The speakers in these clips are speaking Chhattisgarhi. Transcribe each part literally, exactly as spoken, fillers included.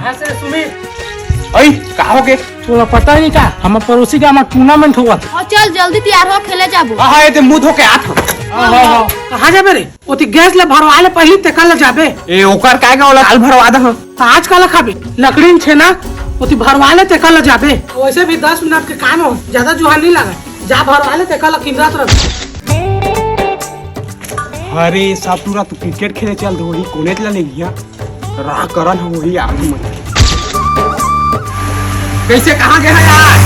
हाँ सर, सुमित। अई, का हो गे? तोला पता नहीं का, हमर पड़ोसी गाँव में टूर्नामेंट होवत। हाँ, चल जल्दी तैयार हो, खेले जाबो। हाँ, हाँ, ये ते मुंह धो के आत हो। हाँ, हाँ, हाँ। कहाँ जाबे रे? ओती गैस ला भरवा ले, पहली तेकर ला जाबे। ए, ओकर काय का, ओला काल भरवा दे, हाँ। आज काला खाबे? लकड़ी में छेना, ओती भरवा ले, तेकर ला जाबे। वैसे भी दस मिनट के काम हो, ज्यादा जुहान नहीं लगा। जा भरवा ले, तेकर ला किंदरात रह। अरे, सब टूरा तो क्रिकेट खेले चल दो, वही कोने ला नहीं गया। राह करन हम वही आदमी मन। कैसे, कहाँ गए हैं यार?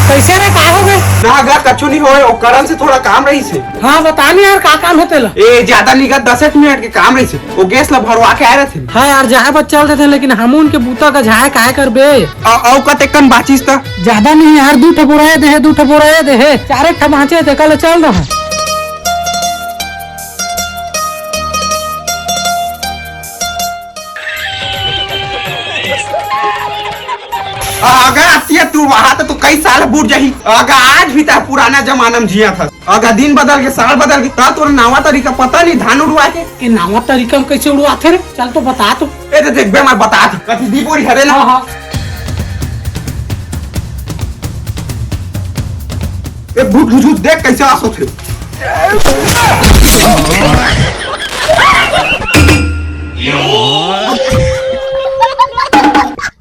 कैसे रे, का हो गए? ना गा, कछु नहीं होए, वो करण से थोड़ा काम रही से। हाँ, बता नहीं यार, का काम है तेला? ए, ज्यादा नहीं गा, दस एक मिनट के काम रही से। वो गैस ला भरवा के आए रहे थे। हाँ यार, जाए बस चल देते, लेकिन हम उनके बूता का जाए काहे करबे? औ, औ कतेकन बाचिस त? ज्यादा नहीं यार, दू ठो बोराए दे हे, दू ठो बोराए दे हे, चार एक ठो बाँचे, तेकर ले चल रहा। अगर अतिया तू वहां तो तू कई साल बूढ़ जाही। अगर आज भी ता पुराना जमाना में जिया था, अगर दिन बदल के, साल बदल के, ता तोर नवा तरीका पता नहीं धान उड़वा के। ये नवा तरीका में कैसे उड़वाथे रे? चल तो बता तो। ए, तो देख बे, मैं बता था। कथी दी बोरी हरे ना? हाँ, हाँ। ए, भूत भूत देख कैसे आस होथे।